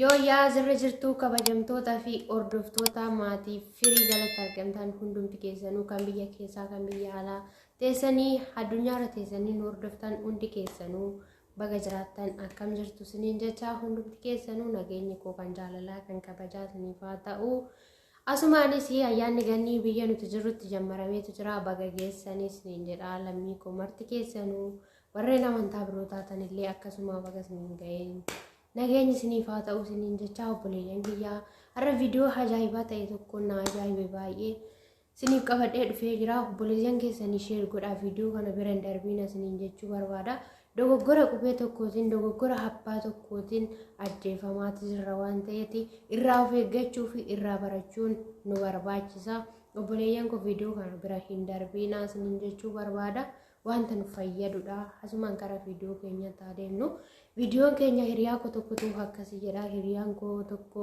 Yoo yaa sirra jirtuu kabajamtoota fi hordoftoota maatii firii jalatti argamtan hundumti keessanuu kan biyya keessaa kan biyya alaa teessanii addunyaarra teessanii nu hordoftan hundi keessanuu baga jiraattan akkam jirtu siniin jechaa hundumti keessanuu nageenyi koo kan jaalalaa kan kabajaa siniif haa ta'u. Asumaanis ayyaanni gannii biyya nuti jirrutti jammarameetu jira baga geessanii siniin jedha lammii koo marti keessanuu warreen amantaa biroo taatanillee akkasuma baga siniin ga'een. Nageenyi isiniif haa ta'u isiniin jechaa obboleeyyan kiyyaa har'a viidiyoo ajaa'ibaa ta'e tokko na ajaa'ibe baay'ee isiniif qabadhee dhufee jira. Obboleeyyan keessanii share godhaa viidiyoo kana bira hin darbiina isiniin jechuu barbaada. Dogoggora qubee tokkootiin dogoggora abbaa tokkootiin ajjeefamaati jirra waan ta'eeti irraa of eeggachuu fi irraa barachuun nu barbaachisa. Obboleeyyan koo viidiyoo kana bira hin darbiina isiniin jechuu barbaada. Wanta nu fayyadudha. Asumaan gara viidiyoo keenyatti adeemnu. Viidiyoon keenya hiriyaa koo tokkotu akkasii jedha. Hiriyaan koo tokko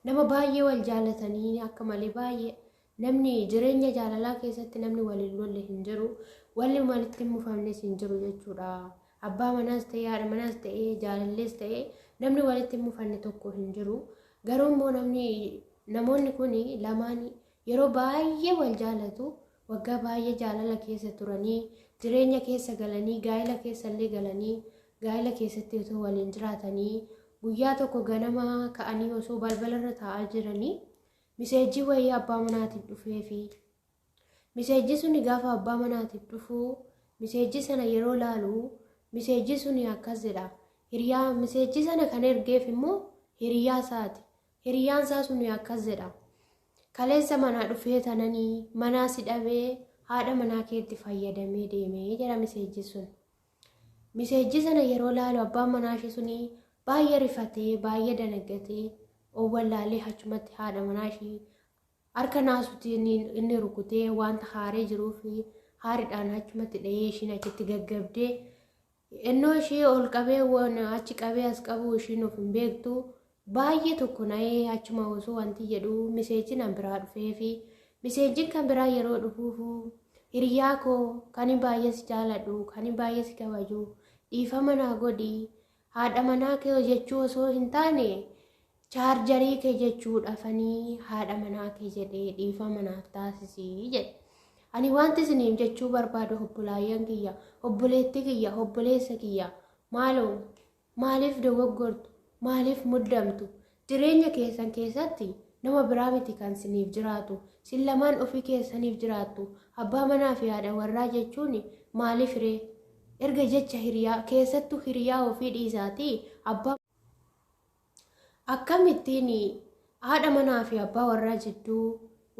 nama baay'ee wal jaalatanii akka malee baay'ee namni jireenya jaalalaa keessatti namni waliin lolle hin jiru. Walli walitti hin mufamnes hin jiru jechuudha. Abbaa manaas ta'ee haadha manaas ta'ee jaalallees ta'ee namni walitti hin mufanne tokko hin jiru. Garuu immoo namni namoonni kun lamaan yeroo baay'ee wal jaalatu. Waggaa baay'ee jaalala keessa turanii jireenya keessa galanii gaa'ela keessa illee galanii gaa'ela keessatti osoo waliin jiraatanii guyyaa tokko ganama ka'anii osoo balbalarra taa'aa jiranii miseejjii wayii abbaa manaatiif dhufeefi miseejjii suni gaafa abbaa manaatiif dhufu miseejjii sana yeroo laalu miseejjii suni akkas jedha hiriyaa miseejjii sana kan ergeef immoo hiriyaa isaati. Hiriyaan isaa suni akkas jedha. Kaleessa manaa dhufee tananii manaa si dhabee haadha manaa keetti fayyadamee deemee jedha miseejji sun. Miseejji sana yeroo laalu abbaan manaa ishee suni baay'ee rifatee baay'ee danaggatee owwallaalee achumatti haadha manaa ishee harka naasuutiin inni rukutee wanta haaree jiruu fi haariidhaan achumatti dhahee ishiin achitti gaggabdee Ennoo ishee ol qabee waan achi qabee as qabu ishiin of hin beektu. Baay'ee tokko na'ee achuma osoo wanti jedhu miseejiin kan biraa dhufeefi miseejiin kan biraa yeroo dhufuufu hiriyaa koo kan baay'ee si jaaladhu kan baay'ee si kabaju dhiifama naa godhi haadha manaa kee jechuu osoo hin taane Chaarjarii kee jechuudhafanii haadha manaa kee jedhee dhiifama naaf taasisii jedhe. Ani wanti isiniif jechuu barbaadu obbolaayyan kiyya, obboleetti kiyya, obboleessa kiyya maaloo maaliif dogoggortu? Maaliif muddamtu? Jireenya keessan keessatti nama biraa miti kan isiniif jiraatu. Sin lamaan ofii keessaniif jiraattu. Abbaa manaa fi haadha warraa jechuun maaliif ree? Erga jecha hiriyaa keessattuu hiriyaa ofii dhiisaatii abbaa Akkamittiin haadha manaa fi abbaa warraa jidduu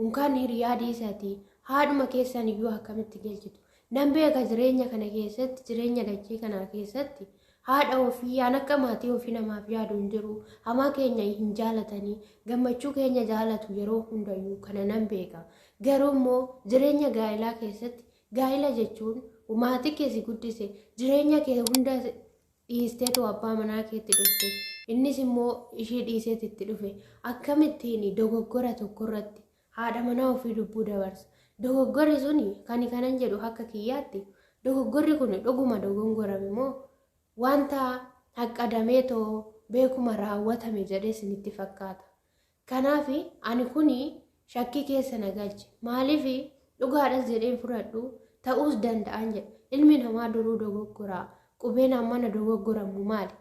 unkaan hiriyaa dhiisati haadhuma keessan iyyuu akkamitti galchitu? Nan beeka jireenya kana keessatti jireenya dachee kanaa keessatti haadha ofii aan akka maatii ofii namaaf yaadu hin jiru. Hamaa keenya hin jaalatanii gammachuu keenya jaalatu yeroo hundayyuu kana nan beeka. Garuu immoo jireenya gaa'elaa keessatti gaa'ela jechuun maatii kee si guddise jireenya kee hunda dhiisteetu abbaa manaa keetti dhufte innis immoo ishii dhiiseet itti dhufe akkamittiin dogoggora tokkorratti haadha manaa ofii lubbuu dabarsa dogoggorri suni kan kanan jedhu akka kiyyaatti dogoggorri kun dhuguma dogongorame moo wanta haqqadamee too beekuma raawwatame jedhee isinitti fakkaata. Kanaaf ani kuni shakkii keessa na galche. Maaliif dhugaadhas jedheen fudhadhu ta'uus danda'an jedha. Ilmi namaa duruu dogoggoraa. Qubeen hammana dogoggoramu maali?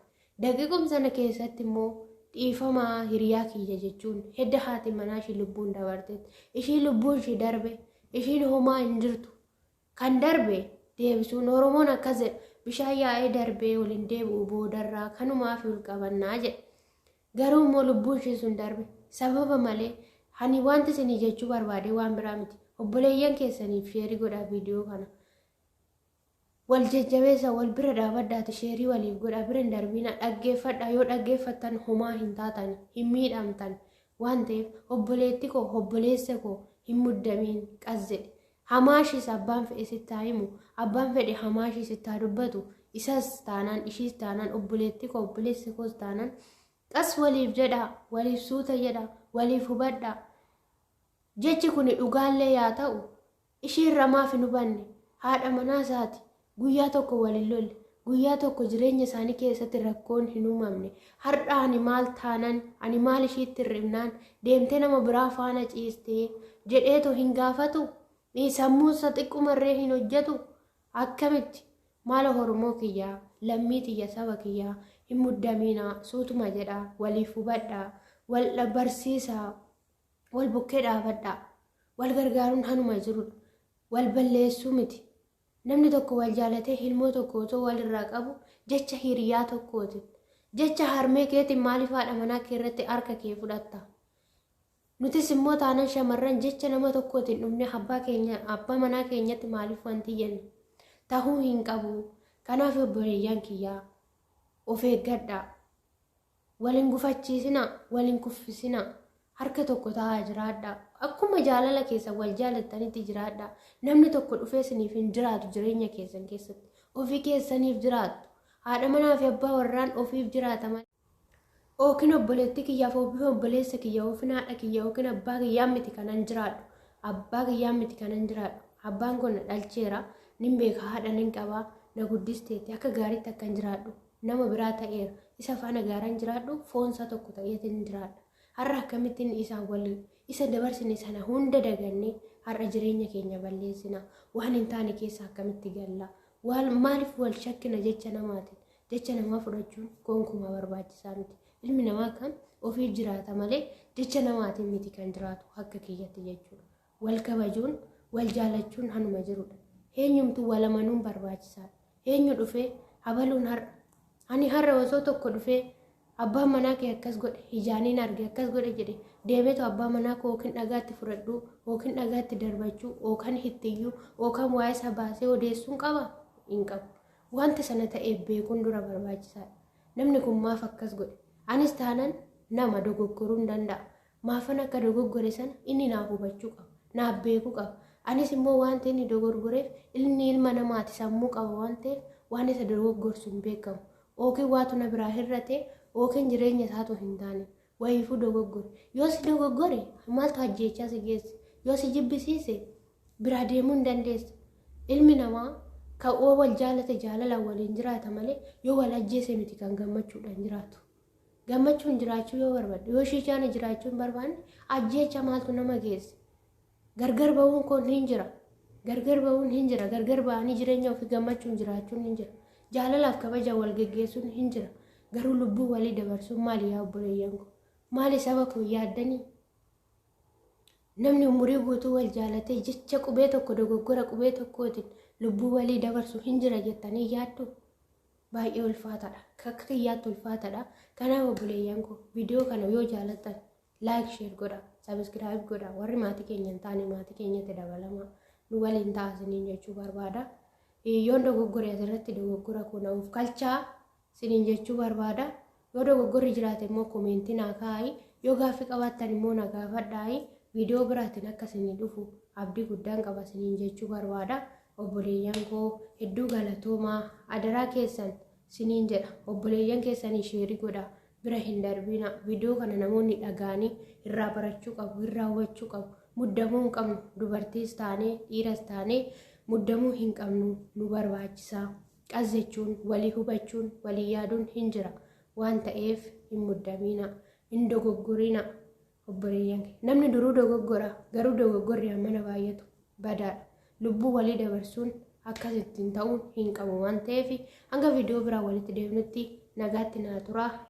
Daqiiqum sana keessatti immoo dhiifamaa hiriyaa kiyya jechuun hedda haati manaa ishii lubbuun dabartetti. Ishii lubbuun ishii darbe ishiin homaa hin jirtu. Kan darbe deebisuun Oromoon akkas jedha. Bishaan yaa'ee darbee ol hin deebi'u boodarraa kanumaaf ol qabannaa jedha. Garuu immoo lubbuun ishee sun darbe sababa malee ani wanti isinii jechuu barbaade waan biraa miti. Obboleeyyan keessaniif sheerii godhaa viidiyoo kana. Wal jajjabeessa wal bira dhaabadhaati sheerii waliif godhaa bira hin darbiina dhaggeeffadhaa yoo dhaggeeffattan homaa hin taatan hin miidhamtan waan ta'eef obboleetti koo obboleessa koo hin muddamiin qas jedhe. Hamaashis abbaan fedhe sitti haa himu abbaan fedhe hamaashis sitti haa dubbatu isas taanaan ishiis taanaan obboleetti koo obboleessi koos taanaan qas waliif jedhaa waliif suuta jedhaa waliif hubadhaa jechi kun dhugaallee yaa ta'u ishiirra maaf hin hubanne haadha manaa isaati guyyaa tokko waliin lolle Guyyaa tokko jireenya isaanii keessatti rakkoon hin uumamne. Har'a ani maal taanan, ani maal ishiitti hir'ifnaan deemtee nama biraa faana ciistee jedheetu hin gaafatu. Sammuunsa xiqqumarree hin hojjetu. Akkamitti maala Oromoo kiyyaa, lammii tiyya, saba kiyyaa, hin muddamiinaa, suutuma jedhaa, waliif hubadhaa, wal barsiisaa, wal bukkee dhaabadhaa, wal gargaaruun hanuma jirudha. Wal balleessuu miti. Namni tokko wal jaalatee ilmoo tokko otoo walirraa qabu jecha hiriyaa tokkootiin, jecha harmee keetiin maaliif haadha manaa kee irratti harka kee fudhatta? Nutis immoo taanaan shamarran jecha nama tokkootiin dhumne abbaa keenya, abbaa manaa keenyatti maaliif wanti jenna? Tahuu hin qabu. Kanaaf obboleeyyan kiyyaa, of eeggadhaa. Wal hin gufachiisinaa, wal hin kuffisinaa. Harka tokko ta'aa jiraadhaa. Akkuma jaalala keessan wal jaalattanitti jiraadhaa. Namni tokko dhufee isiniif hin jiraatu jireenya keessan keessatti. Ofii keessaniif jiraattu. Haadha manaa fi abbaa warraan ofiif jiraata malee. Yookiin obboleettii kiyyaaf, yookiin obboleessa kiyya, yookiin haadha kiyya, yookiin abbaa kiyyaa miti kanan jiraadhu. Abbaa kiyyaa miti kanan jiraadhu. Abbaan kun na dhalcheera. Nin beeka, haadha nin qabaa. Na guddisteetti akka gaariitti akkan jiraadhu. Nama biraa ta'eera. Isa faana gaaraan jiraadhu, foonsaa tokko ta'eetiin jiraadha. Har'a akkamittiin isaan wal isa dabarsine sana hunda dagannee har'a jireenya keenya balleessina? Waan hin taane keessa akkamitti galla? Maaliif wal shakkina jecha namaatiin? Jecha namaa fudhachuun gonkumaa barbaachisaa miti. Ilmi namaa kan ofii jiraata malee jecha namaatiin miti kan jiraatu akka kiyyatti jechuudha. Wal kabajuun, wal jaalachuun hanuma jirudha. Eenyumtuu wal amanuun barbaachisaadha. Eenyu dhufee habaluun har'a? Ani har'a osoo tokko dhufee abbaan manaa kee akkas godhe, ijaaniin arge akkas godhe jedhe, deemeetu abbaa manaa koo yookiin dhagaatti fudhadhuu, yookiin dhagaatti darbachuu, yookaan hittiyyuu, yookaan waa'ee isaa baasee odeessuun qaba? Hin qabu. Wanta sana ta'eef beekuun dura barbaachisaadha. Namni kun maaf akkas godhe? Anis taanan nama dogoggoruu hin danda'a. Maafan akka dogoggore sana inni naaf hubachuu qaba. Naaf beekuu qaba. Anis immoo wanti inni dogoggoreef, inni ilma namaati, sammuu qaba waan ta'eef waan isa dogoggorsu hin beekamu. Yookiin waatu na biraa hir'ate, yookiin jireenya isaatu hin taane. Wayiifuu dogoggore. Yoo si dogoggore maaltu ajjeechaa si geesse? Yoo si jibbisiise biraa deemuu hin dandeessa. Ilmi namaa kan yoo wal jaalate jaalalaan waliin jiraata malee yoo wal ajjeese miti kan gammachuudhaan jiraatu. Gammachuun jiraachuu yoo barbaadde, yoo ishee jaana jiraachuu hin barbaanne, ajjeecha maaltu nama geesse? Gargar ba'uun kun hin jira. Gargar ba'uun hin jira. Gargar ba'anii jireenya ofii gammachuun jiraachuun hin jira. Jaalalaaf kabaja wal geggeessuun hin jira. Garuu lubbuu walii dabarsuun maali yaa obboleeyyan koo? Maali saba koo yaaddanii? Namni umurii guutuu wal jaalatee jecha qubee tokko, dogoggora qubee tokkootiin lubbuu walii dabarsu hin jira jettanii yaaddu? Baay'ee ulfaataadha. Akka kiyyaatti ulfaataadha. Kanaaf obboleeyyan koo, viidiyoo kana yoo jaalattan like, share godha, subscribe godha. Warri maatii keenya hin taane maatii keenyatti dabalama. Nu waliin ta'a isiniin jechuu barbaada. Yoon dogoggore asirratti dogoggora koo na'uuf kalchaa isiniin jechuu barbaada. Yoo dogoggorri jiraate immoo comment naa kaa'i. Yoo gaaffii qabaattan immoo na gaafadhaa'i. Viidiyoo biraatiin akka isinii dhufu abdii guddaan qaba isiniin jechuu barbaada. Obboleeyyan koo, hedduu galatoomaa, adaraa keessan isiniin jedha. Obboleeyyan keessanii share godha. Bira hin darbina. Viidiyoo kana namoonni dhaga'anii irraa barachuu qabu, irraa hubachuu qabu. Muddamuu hin qabnu. Dubartiis taanee dhiiras taanee muddamuu hin qabnu, nu barbaachisa. Qas jechuun, walii hubachuun, walii yaaduun hin jira. Waan ta'eef hin muddamina. Hin dogoggorina. Obboleeyyan, namni duruu dogoggora, garuu dogoggorri hammana baay'atu badaadha. Lubbuu walii dabarsuun akkasittiin ta'uun hin qabu waan ta'eef, hanga viidiyoo biraa walitti deemnutti nagaatti naa tura.